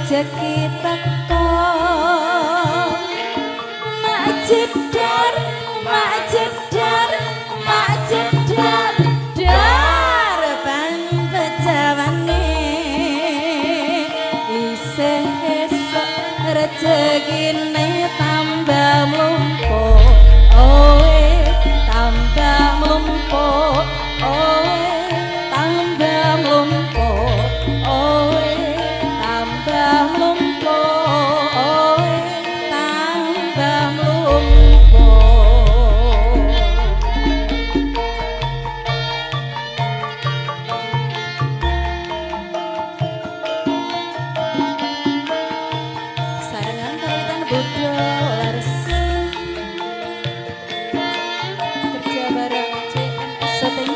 rejeki teko. Mak jedar, mak jedar, mak jedar, dar ban pejawane isih esuk rejekine tambah mlumpuk, oe tambah mlumpuk, oe tambah mlumpuk, oe tambah mlumpuk, oe tambah mlumpuk. Sarengan karawitan Budo Laras kerja bareng CNS Setting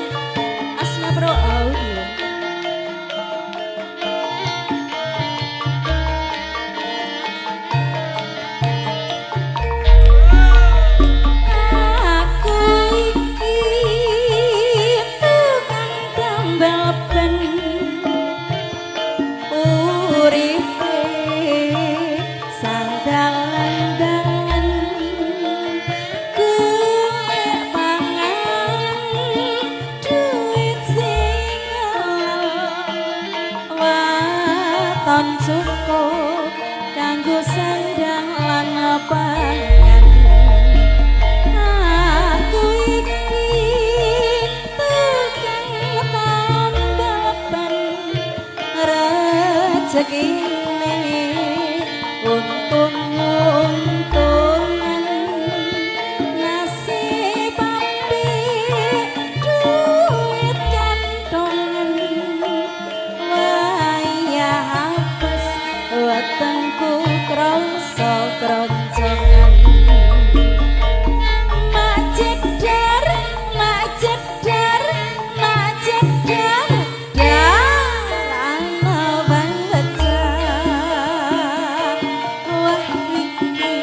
Asna Pro Audio. Aku iki tukang tambal ban, uripe sandalan-dalan, golek pangan duit sing halal, waton cukup kanggo sandang lan pangan. Aku iki tukang tambal ban, rejekine untung-untungan, nasib apik duit kantongan, wayah apes wetengku krasa kroncongan. Mak jedar, mak jedar, mak jedar, dar ana pecah. Wah iki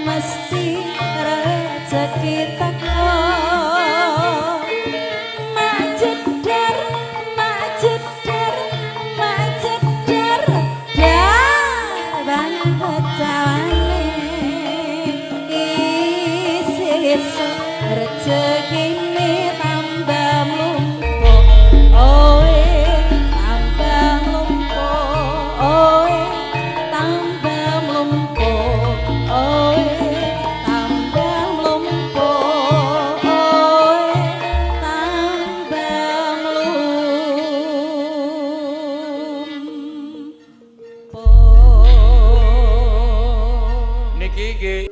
mesti rejeki teko. Mak jedar, mak jedar, mak jedar, dar ban pecawane isih esuk rejekine tambah mlumpuk, oe tambah mlumpuk, oe tambah mlumpuk, oe tambah mlumpuk, oe tambah mlumpuk. Niki nggih.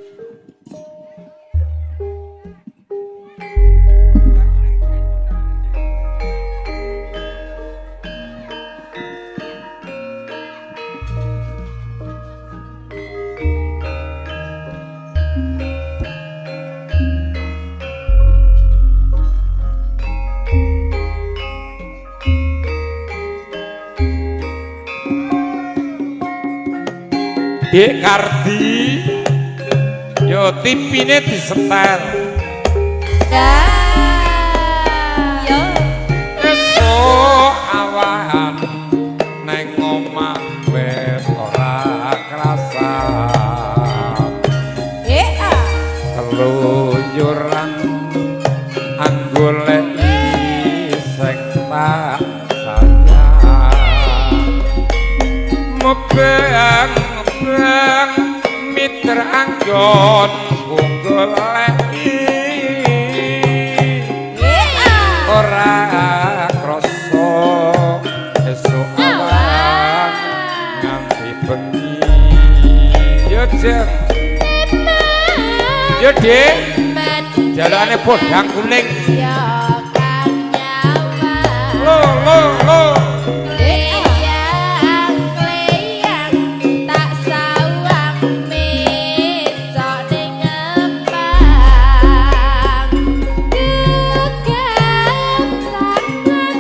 Dek Kardi, yo tipine disetel. Ya, yo. Esuk awan neng omah wis ora krasan. Eh, ah. Keluyuran anggoleki sing tak sayang. Mebeng mebeng miter anggon goleki Eh, ah. ora krasa esuk awan nganti bengi. Yo Jeng, yo Dik, jalane podang kuning. Ya kang nyawa Lo lo lo. Kleyang kleyang tak sawang mecok ning ngembang, gegang tangan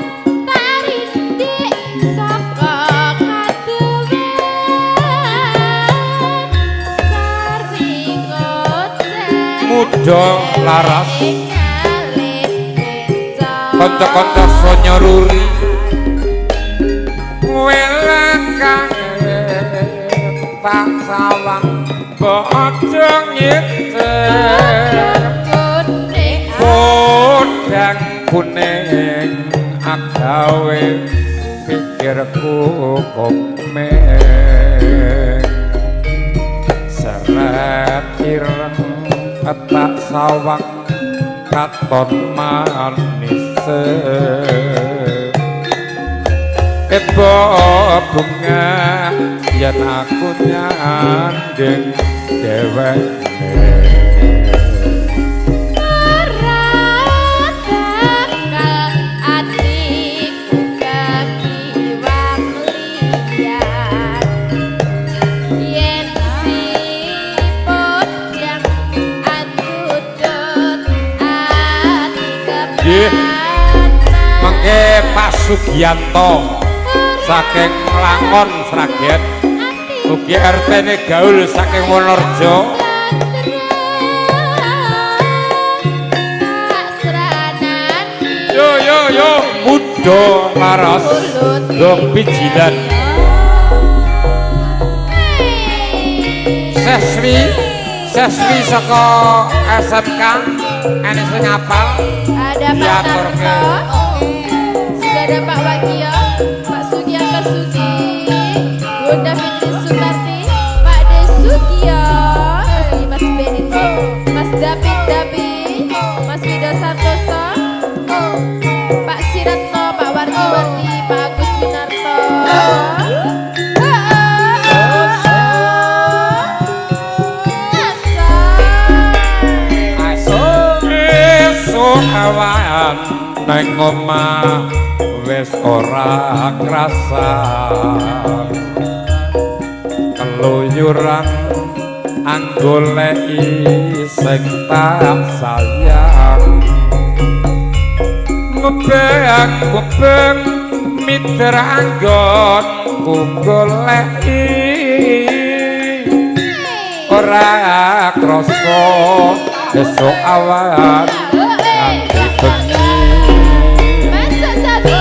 tarindik saka kaduwen sarwi kocek Muda laras kanca-kanca sonya ruri welakane. tak sawang mbok aja ngicip kuning podang kuning agawe pikirku komeng seret ireng tak sawang katon manis ebo bunga yen aku nyanding dheweke ora bakal atiku kakiwang liyan yen si podang andudut ati Nggih. kepranan Mengke Pak Sugianto saking Langon Sragen ugi RT-ne gaul saking Wonorejo. Yo yo yo muda laras dong pijilan seswi seswi saka SMK ene sing ngapal Ada Pak diaturke. Tarto, sudah ada Pak Wagio, Pak Sugianto Sugi, Bunda Fitri Sutarti, Pak Desugio, Mas Dimas Benito, Mas David Dabi, Mas Wido Santoso, Pak Siratno, Pak Wardi Wardi, Pak Agus Winarto. Esuk awan nang omah wis ora krasa keluyuran anggoleki sing tak sayang mubeng-mubeng miter anggonku goleki ora krasa esuk awan nganti bengi. Masuk sapi.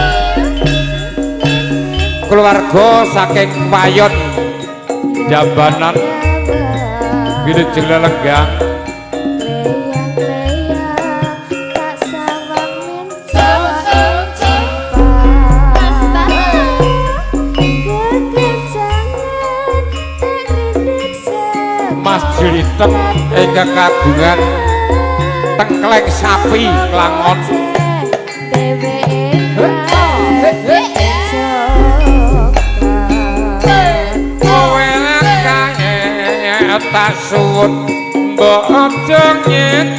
Keluarga saking Wayon Jambanan Wilujeng Lelenggang Mas Julitek ingkang kagungan tengkleng sapi Klangon. Kowe kae tak suwun mbok aja ngicip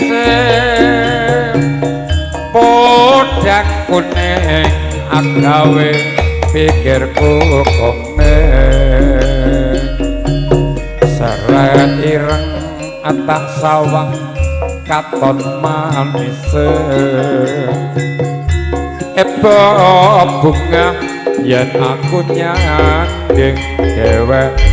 podang kuning agawe pikirku komeng seret ireng tak sawang katon manis ebo bunga yen aku nyanding dheweke.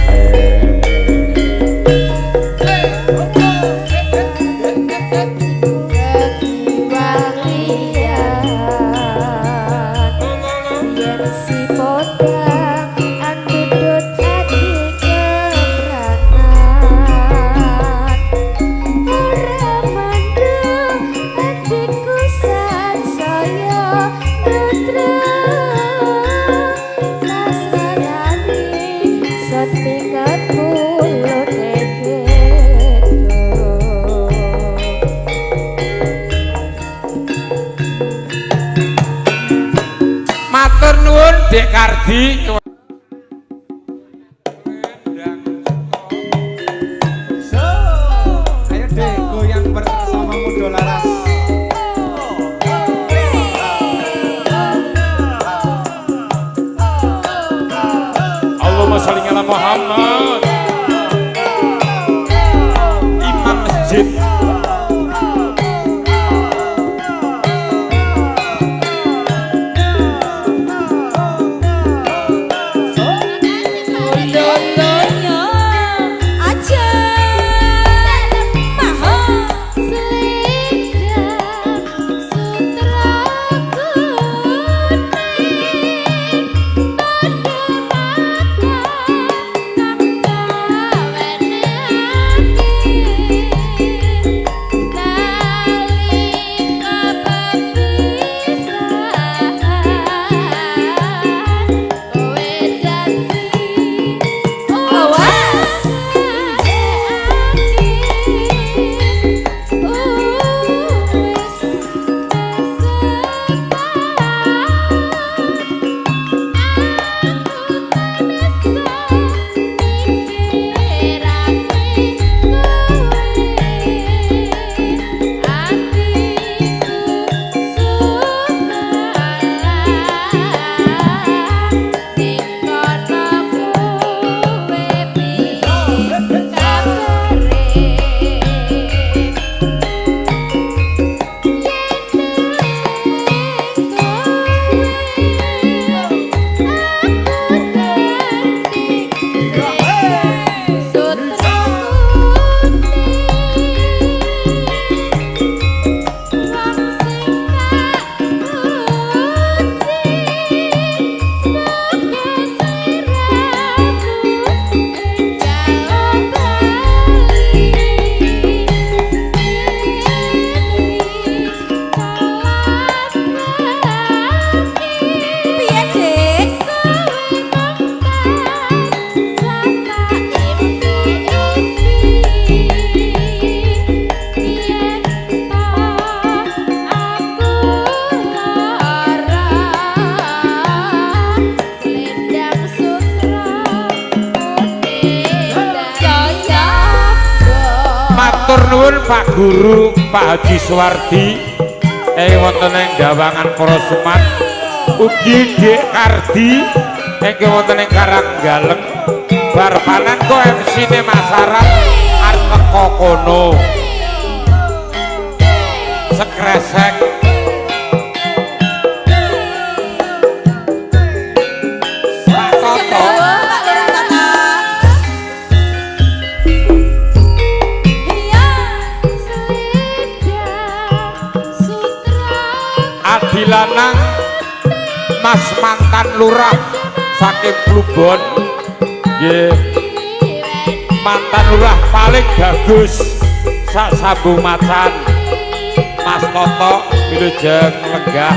Matur nuwun Dek Kardi. Ayo deh goyang bersama Mudo Laras. Allahumma sholli ala Muhammad. Imam masjid. nuwun Pak Guru Pak Haji Suwardi ing wonten ing Dawangan Para Sumat, ugi Dik Kardi ingkang wonten ing Karanggaleng. Bar panen kok MC-ne Masarat arep teko kono. Sekresek Pak Toto. Pak Lurah Toto. Iya. Adilanang Mas mantan lurah saking Plubon, nggih, mantan lurah paling bagus sak sambung macan. Mas Toto wilujeng lenggah.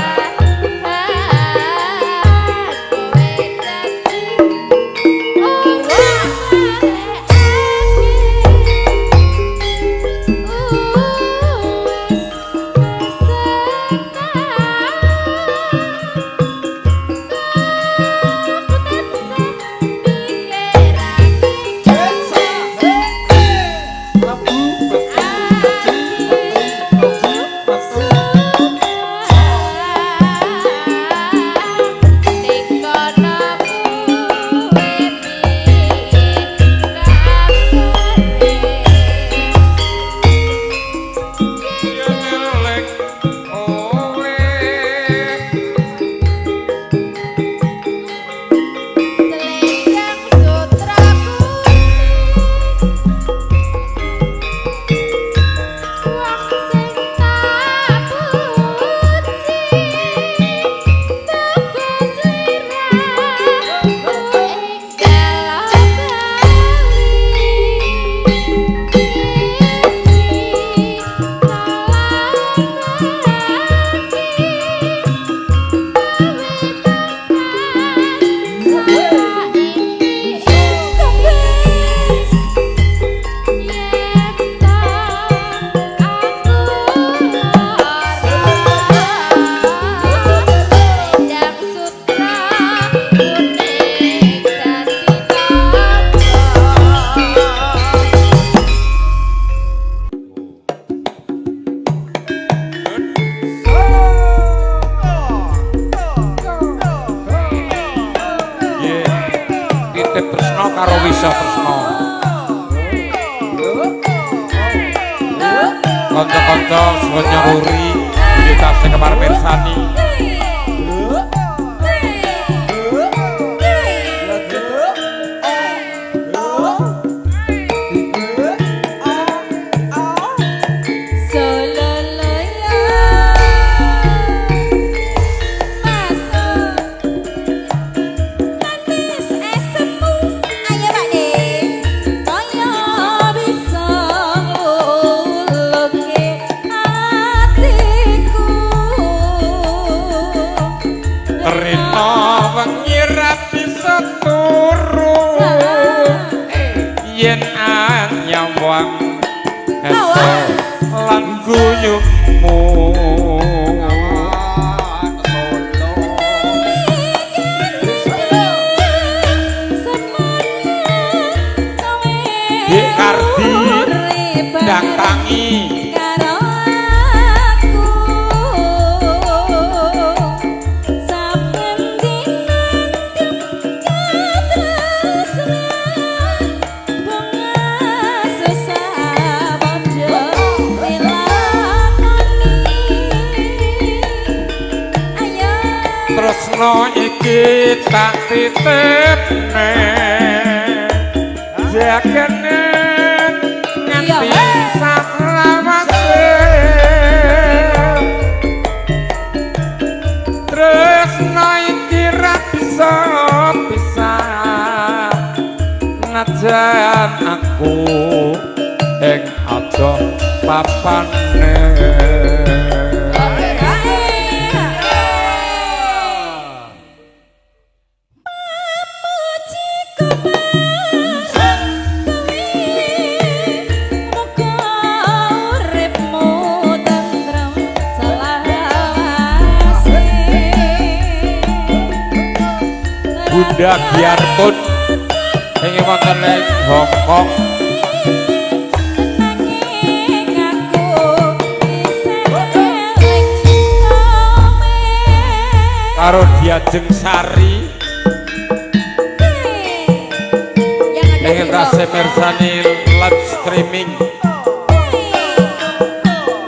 Nggih, titip tresno karo wisa tresno. Kanca-kanca Sonya Ruri nggih tasih kepar mirsani. Ayo Pak De. Kaya bisa ngulungke atiku. Rina wengi ra bisa turu yen anyawang eso lan guyumu. Dik Kardi ndang tangi. Karo aku saben dina katresnan bunga susah padha dilakoni. Ayo. Tresno iki tak titipne jagane nganti saklawase. Tresno iki ra bisa pisah najan aku ing adoh papane. Bunda Giartun ing wonten ing Hong Kong. Karo Diajeng Sari. Yang ada Ingin di rasa Roma. Mirsani live streaming.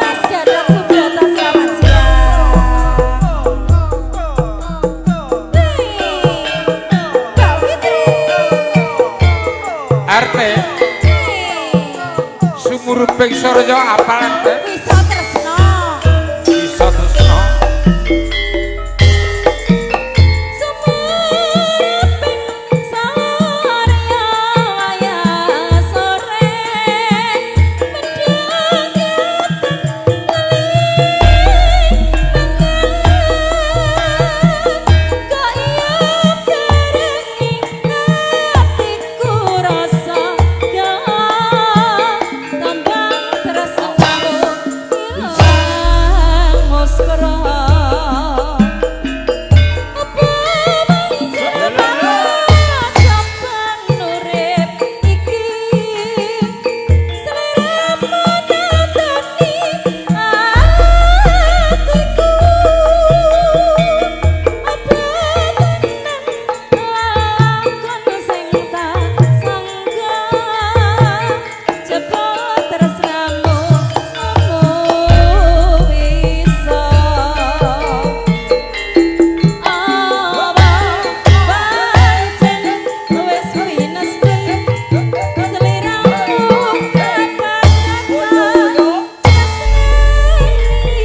Mas Gatot Subroto, selamat siang. Mbak Fitri. RT Sumuruping Surya apal RT? Wisa Tresno. Bisa tresno. Sumuruping surya ya sore mendekatan kok iya kerengi atiku rasa tambang tresnamu ilang muspra. Apa pancen kapan urip iki seliramu tatani atiku, apa tenan lakon sing tak sangka jebul tresnamu mung wisa. Apa pancen wis pinesken seliramu kata-kata tresnani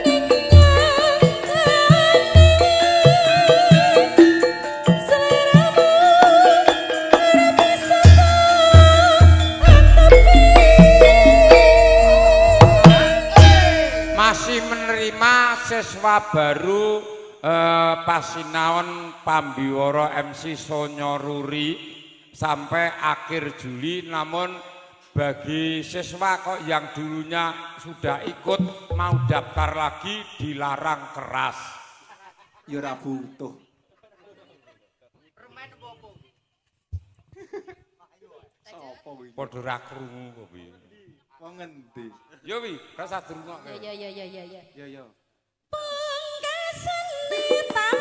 ning nyatane seliramu ora bisa tak antepi. Masih menerima siswa baru Pasinaon Pambiwara MC Sonyoruri sampai akhir Juli, namun bagi siswa kok yang dulunya sudah ikut mau daftar lagi dilarang keras. Ya ora butuh. Sopo kuwi? Padha ra krungu kok piye. Wong ngendi? Yo wi, rasa dirungokke. Ya ya ya ya ya. Ya ya. Pungkasane tak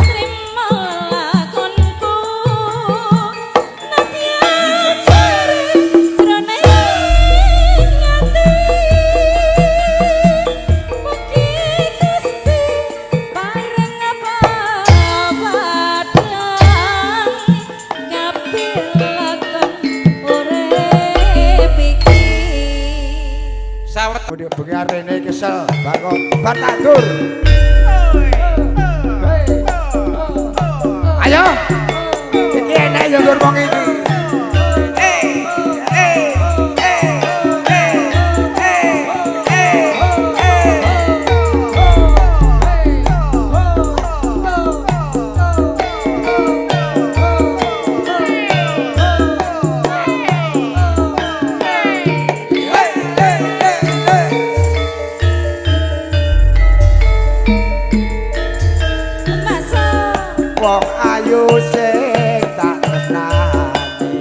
trimo lakonku nadyan jare jroning ati, mugi Gusti pareng papadang ngabdi lakon urip iki. Sawet Mudik bengi arene kesel, bako batandur. Ayo. Iki enek ya nggur wong iki. Masuk. Wong ayu sing tak tresnani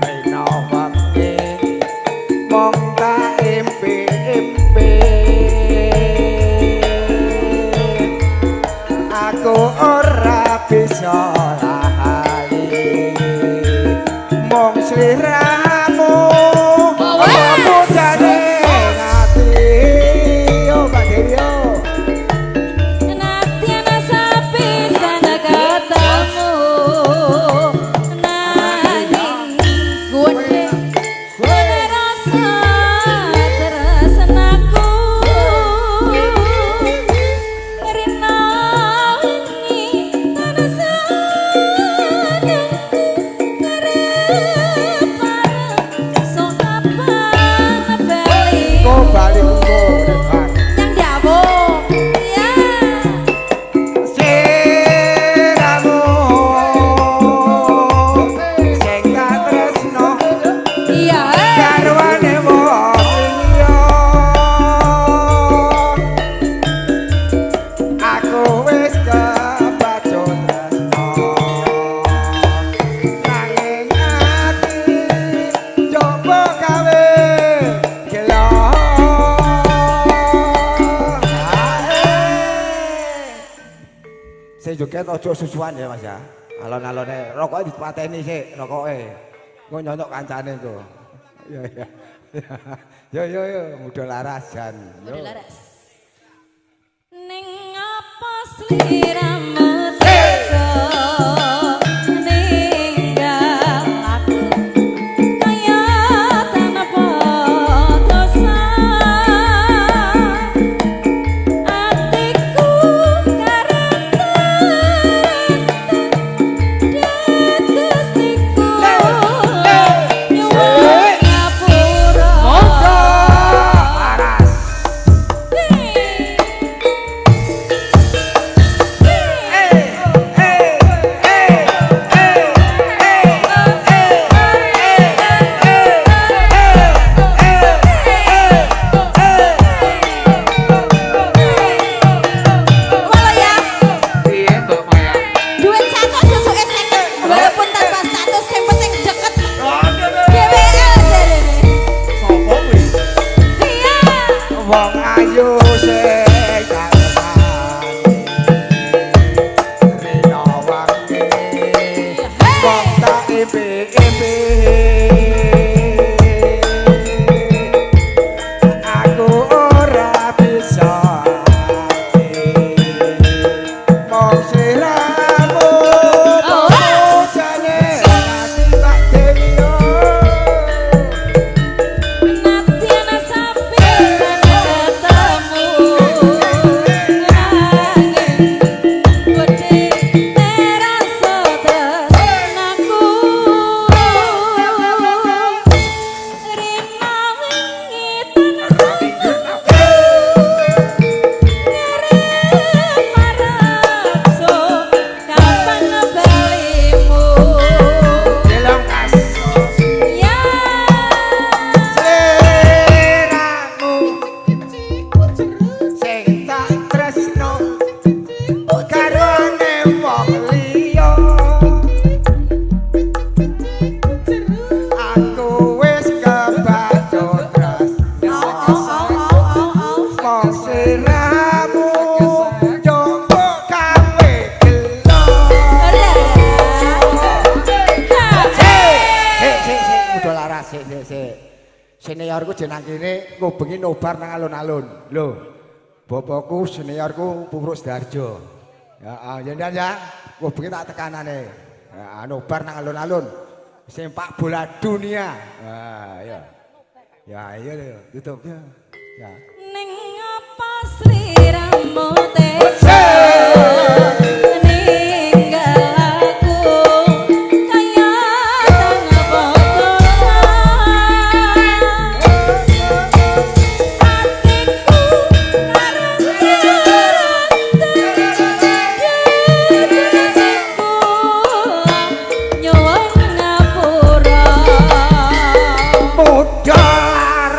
rena wengi mung tak impi-impi, aku ora bisa lali mung sliramu Awas. mudane ati. Yo Mbak Dewi yo. Nadyan sapisan ketemu nanging Gede. rasa tresnaku rina wengi tansah Joget aja susuan ya Mas ya. Alon-alone rokoke dipateni sik rokoke. Engko nyonyok kancane engko. Ya ya. Yo yo yo muda laras jan. Muda laras. Ning apa sliramu tega ninggal aku kaya tanpa dosa, atiku karentet degustiku nyuwun ngapura. Laras. Walau ya, Piye Mbak Maya? duit satu susuke 50, walaupun tanpa status yang penting deket. DWL jarene. Sopo kuwi? Iya. Wong ayu sing tak tresnani. Rina wangi. Wong tak impi-impi. Aku ora bisa ati. Mung sliramu pujane ati tak dewi. Nadyan sapisan ketemu nanging wedi terasa tresnaku rina wingi tansah ngarep marakso kapan balimu Delong kas ya sliramu sing tak tresno karone wong liya. Aku wis kebacut tresno. Au au au au. Mung sliramu njupuk gawe gelo. Sik sik sik udah laras sik sik sik. Seniorku jeneng kene ngubengi nobar nang alun-alun. Lho. Bapakku seniorku Puruk Sidoarjo. Ya ah ya ya, ngubengi tak tekanane. Ya nobar nang alun-alun. Sempak bola dunia. Ah ya. Ya iya ya, tutup ya. Ya. Ning apa sliramu tega ninggal aku kaya tanpa dosa, atiku karentet nyuwun ngapura. Mudar.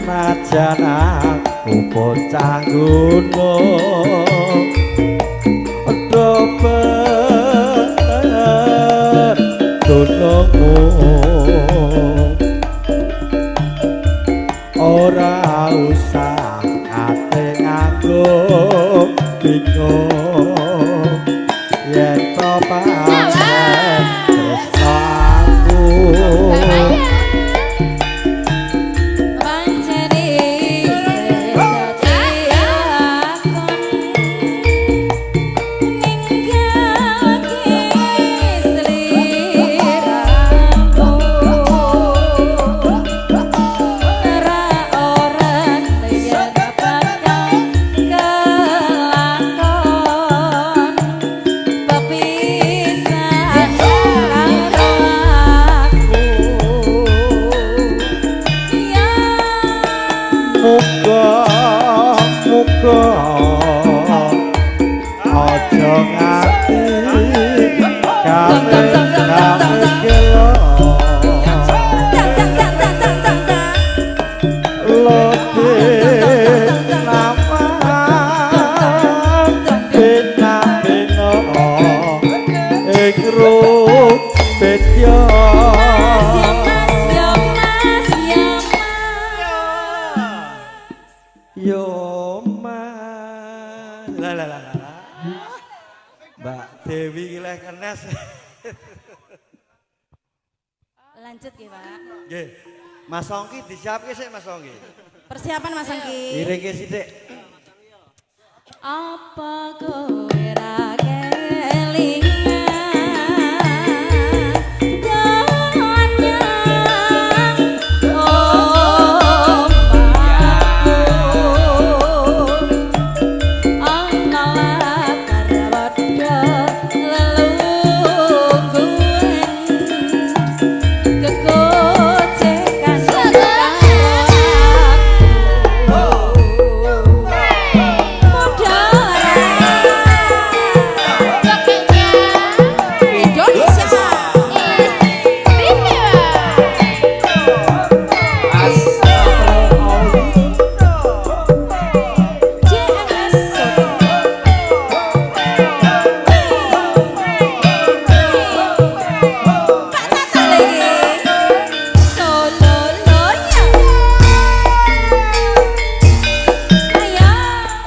Najan aku bocah gunung Dober dunungmu ora usah ate nganggo bingung yen to pancen tresno aku. Pancene dadi lakon ninggalke sliramu ora ora yen bakal kelakon. Muga muga aja nganti gawe gawe gelo. Tang tang tang tang tang tang tang. Lode naman bena bena ing rupetya. Mas ya mas ya mas ya mas. Yo mas. Lah lah lah lah. Mbak Dewi iki leh kenes. Lanjut nggih, Pak. Nggih. Mas Ongki disiapke sik Mas Ongki. Persiapan Mas Angki. Iringke sithik. Apa kowe ra kelingan danyang omahku ana latar padha lelungguhan kekocekan Jogetnya Indonesia. istimewa. JMS Solo. Pak Tata lagi. Solo loya. Ayo.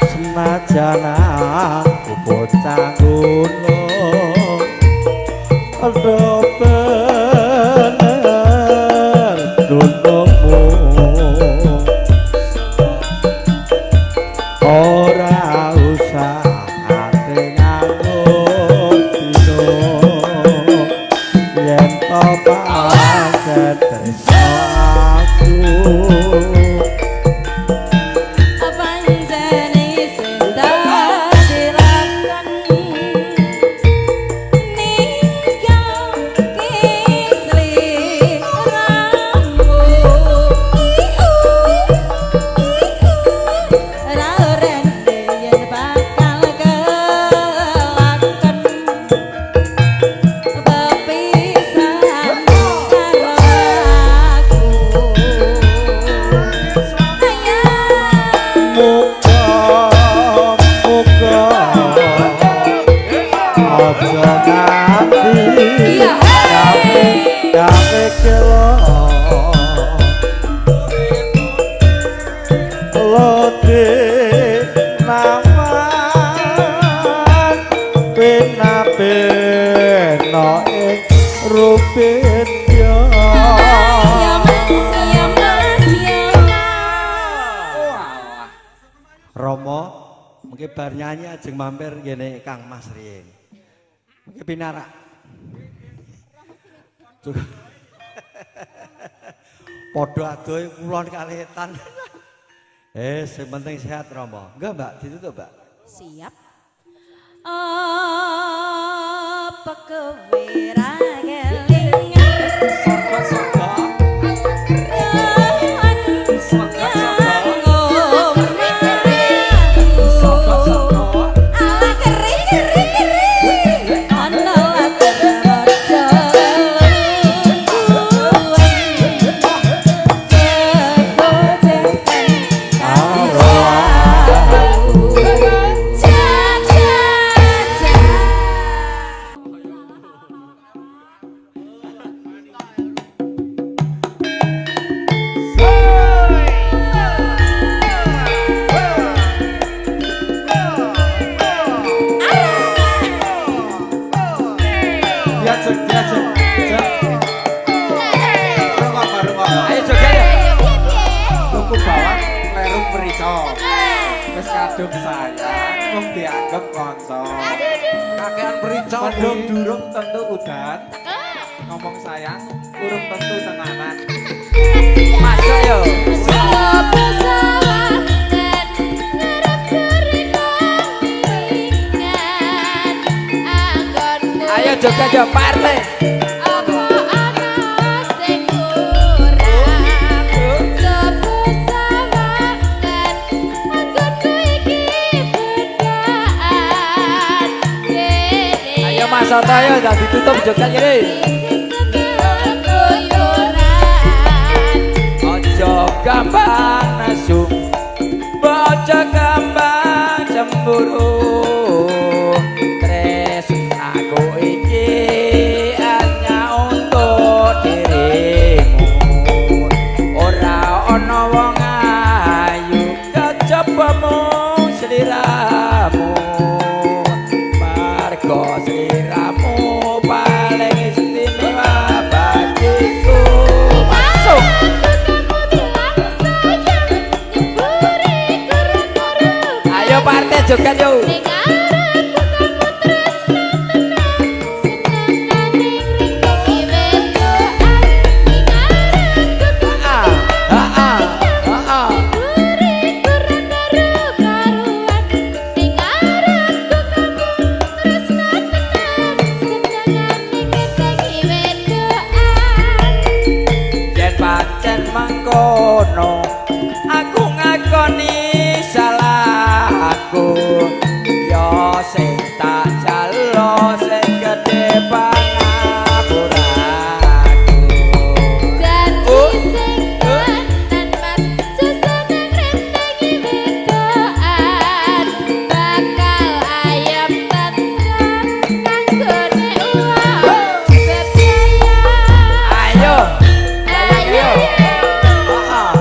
Senajan aku bocah gunung ora bener dunungmu ora usah ate nganggo dino yen to pancen tresno aku. Panjene sing dilakon ninggal kisliramu ra rende yen bakal kelakon pepisahan karo aku. Ayo. Muga muga aja nganti Iya, gawe hey. gawe gelo lode nawan pena pena ing rupetya. Ya mas, ya mas, ya mas. Romo mengke bar nyanyi ajeng mampir ngene Kang Mas riyin. Mengke pinarak. Padha adohe kulon kalih etan. Sing penting sehat Romo. Enggak, Mbak, ditutup, Mbak. Siap. Apa kowe ra kelingan ala keri keri keri ana latar padha lelungguhan kekocekan karo aku. Ja ja ja. Diajeng, diajeng. Rungokno, rungokno. Ayo joget ya. Ayo piye piye? Tuku bawang kleru mrica. Wis kadung sayang, mung dianggep kanca. Aduh duh. Kakean mrica mendung durung tentu udan. Ngomong sayang, urung tentu tenanan. Masuk yo. Sopo sawangan ngarep keringan anggonku. Ayo joget yo Pak RT. Apa ana sing kurang? Sopo sawangan Soto ayo udah ditutup joget kene. Ojo gampang nesu, ojo gampang cemburu. Tresnaku iki hanya untuk dirimu. Ora ana wong ayu kejaba mung sliramu. Marga sliramu paling istimewa bagiku. Masuk. Ayo partai joget yo. Ah, ah, ah, ah. Yen pancen mengkono aku ngakoni salahku. Ya sing tak jaluk sing gedhe pangapuraku. Janji sing tenan Mas, susunan rentengi wedokan, bakal ayam tentrem kanggone uang bebiaya. Ayo. Ayo. Ah, ah.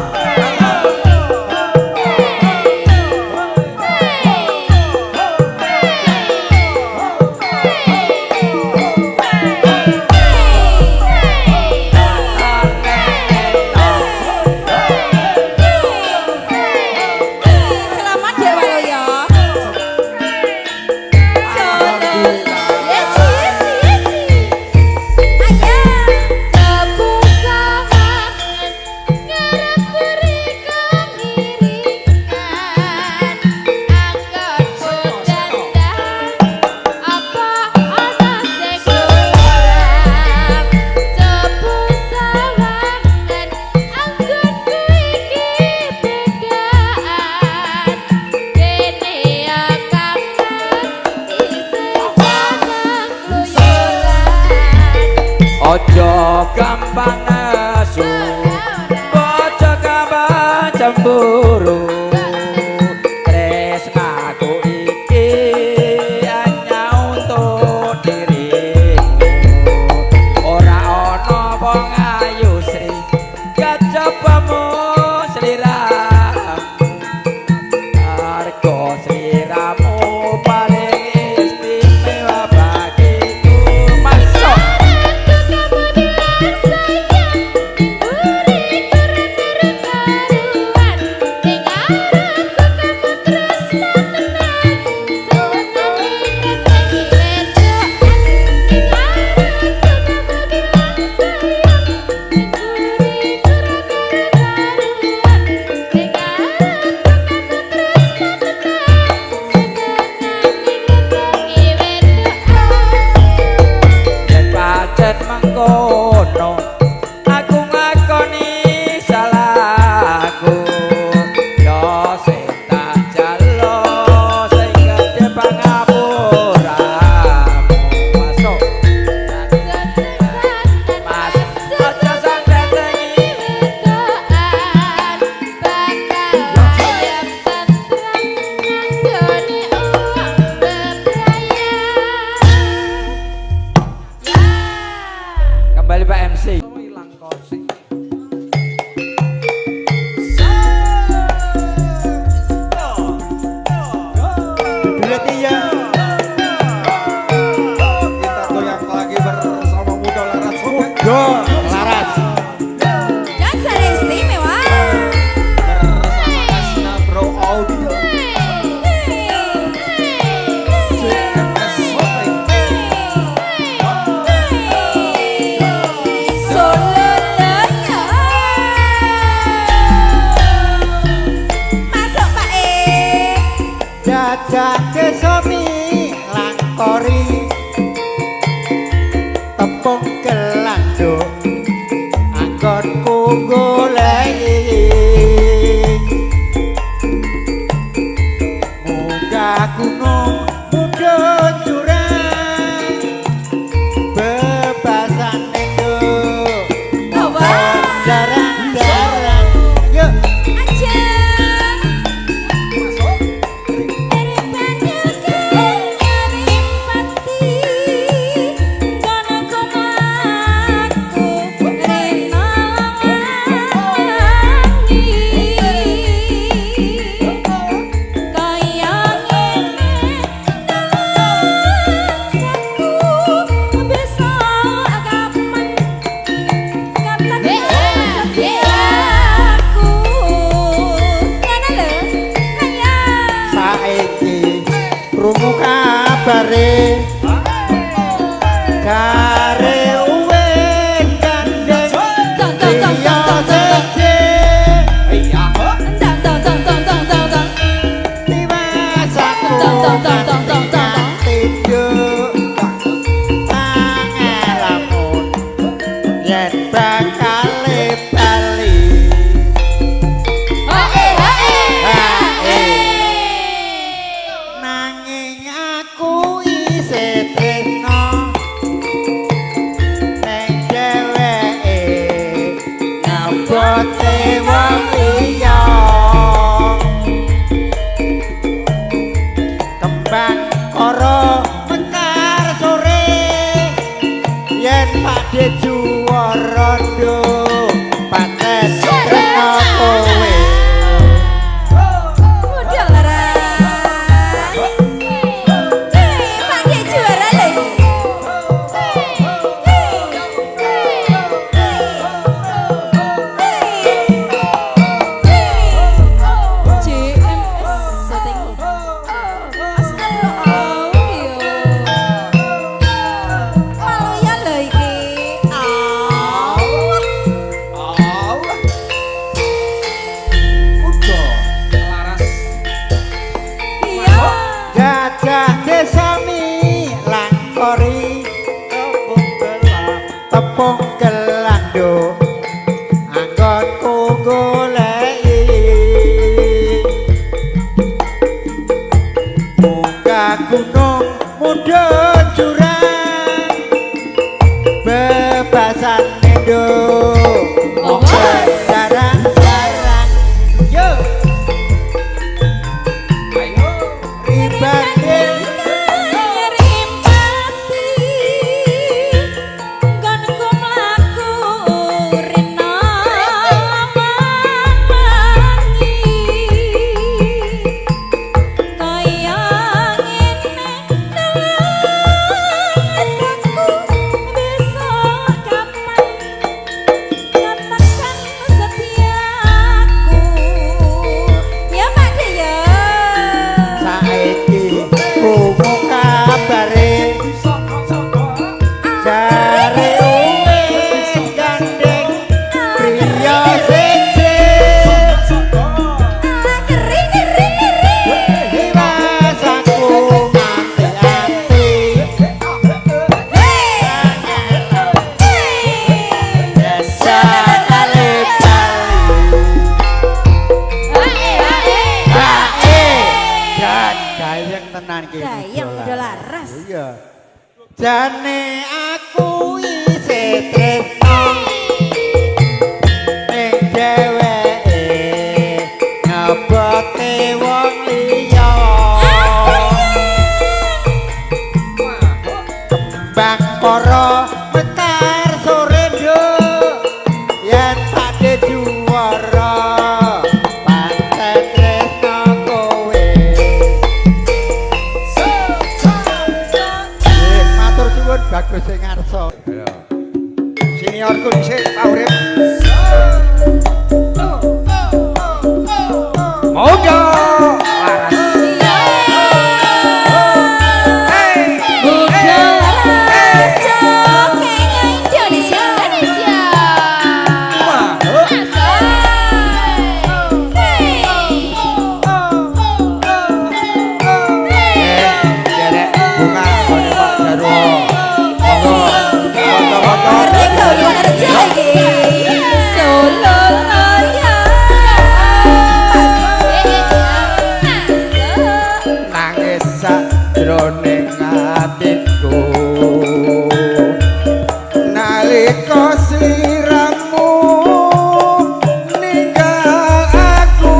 Selamat Dek Waluyo. Solo. Yes, yes, yes. Ayo. Tebu sawangan ngarep rika ngiringan anggonku dandan apa ana sing kurang. Tebu sawangan anggonku iki bedaan kene ya Kang isih seneng kluyuran. Ojo gampang nesu, ojo gampang cemburu. Tresnaku iki hanya untuk dirimu. Ora ana wong ayu Sri kejaba mung sliramu. Marga sliramu paling istimewa bagiku. Masuk. Kamu bilang sayang, buri kurang karuan, ning Tenan ki. Gayeng udah laras. Iya. Jane aku isih tresno ning dheweke ngebote wong liya. Kembang para mekar sore nduk yen pade juwara pancen tresno kowe. Nggih, matur suwun bagus sing ngarsa. Seniorku dhisik Pak Urip. Monggo. Udah laras cokengnya Indonesia. Indonesia. Derek bunga gone Pak Jarwo. Monggo. Foto-foto. Merdeka Wonorejo iki. Solo ya. Nangis sajroning atiku nalika sliramu ninggal aku,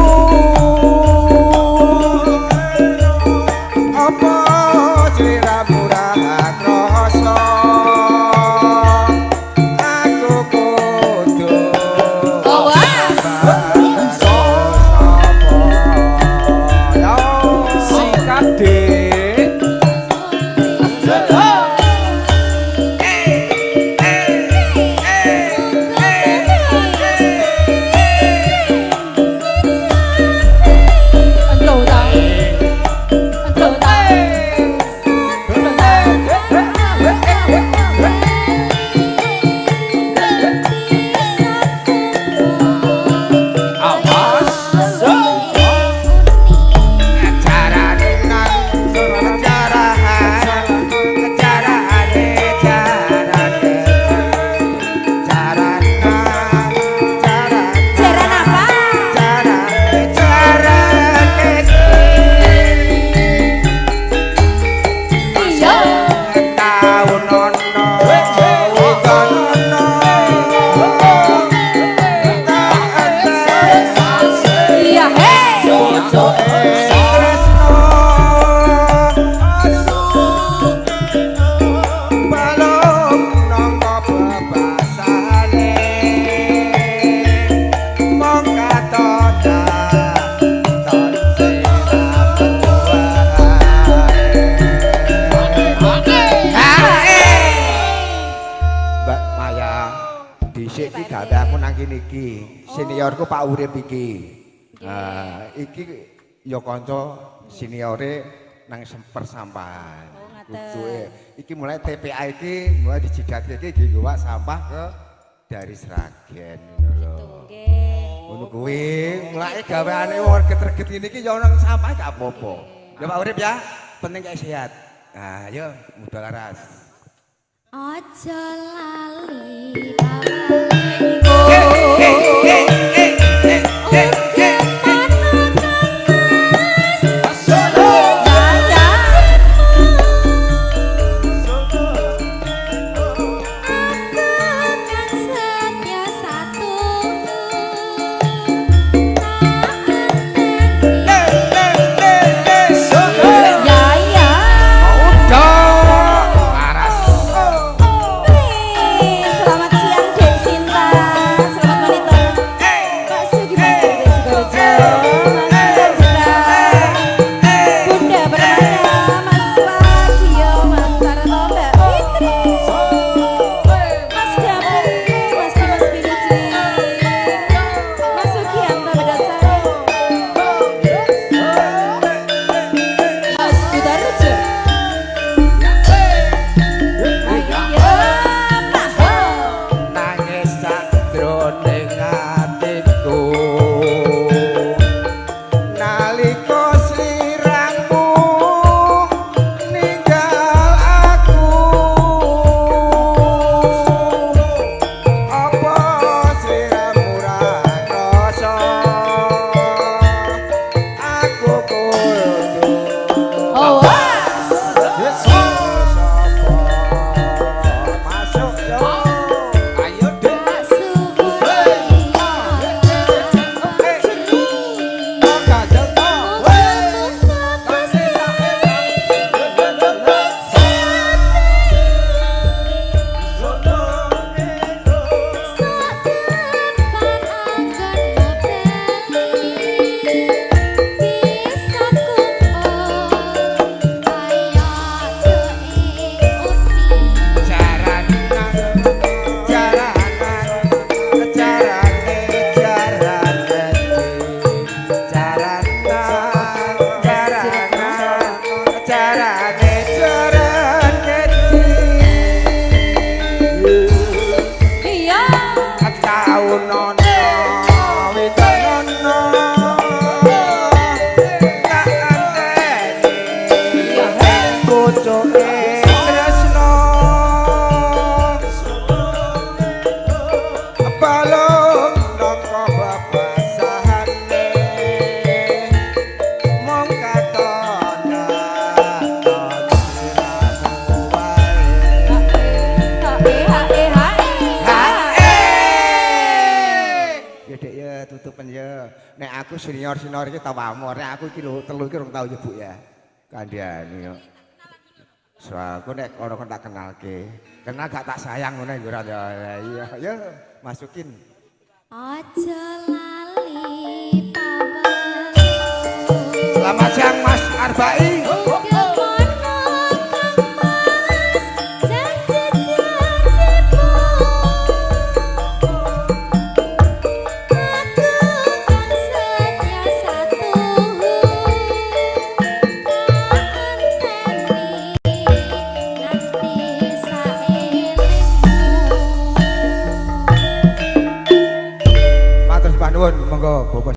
apa sliramu ra krasa aku kudu Awas. Sikat, Dik. Awas. Carane nang carahan, carane carane carana cara Jaran apa? carane carane Iya. taun ono udan Iya, hei. Tresno balung nangka bebasane mong katota tan Mbak Maya, dhisik iki gawe aku nang kene iki. Seniorku Pak Urip iki. Nah, iki ya kanca seniore nang persampahan. Oh, ngaten. Kuduke iki mulai TPA iki mulai dijidatke iki digawa sampah ke dari Sragen ngono lho. Nggih. Ngono kuwi, mulai gaweane wong reget-reget ngene iki ya nang sampah gak apa-apa. Ya Pak Urip ya, penting kayak sehat. Nah, ayo muda laras. Aja lali tawalengku. Ya ya. Muda laras. Selamat siang Dek Sinta. Selamat monitor. Pak Sugi Bantul. Aku senior-senior iki tau amor, nek aku iki lho telu iki rong tau ya Bu ya. Kandhane yo. So aku nek ana kon tak kenalke. Kenal gak tak sayang ngono ya ora ya. Iya, ya masukin. Aja lali pawel. Selamat siang Mas Arbai. Nuwun monggo Bapak.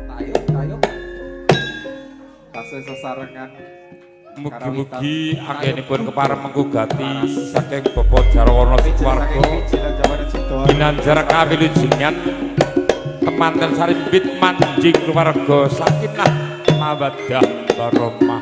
Tayub, tayub. Tasih sesarengan. Mugi-mugi anggenipun kepareng menggugati saking Bapak Jarwono Suwarga ginanjar kawilujengan temanten sarimbit manjing keluarga sakinah mawaddah warahmah.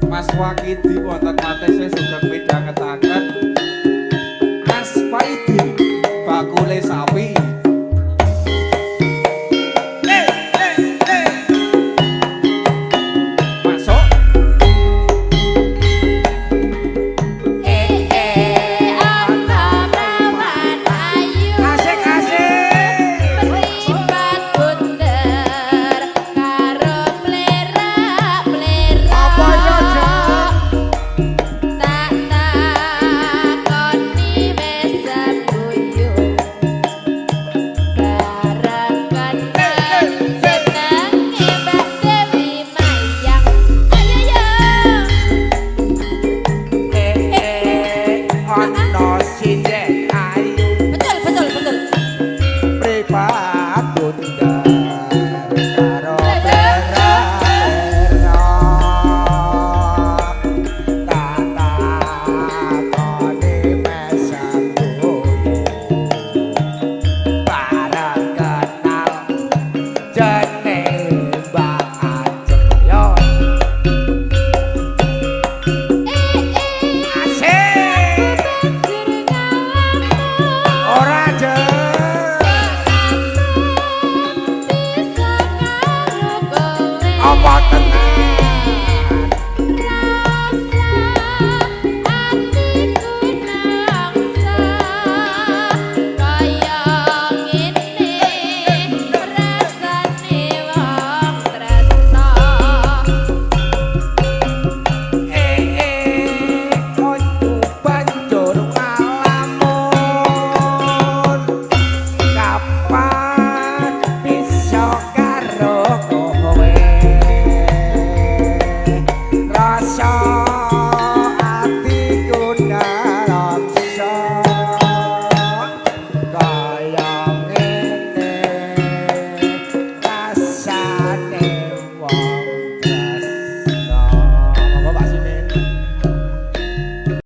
Mas Wakidi wonten matese sugeng midhangetaken.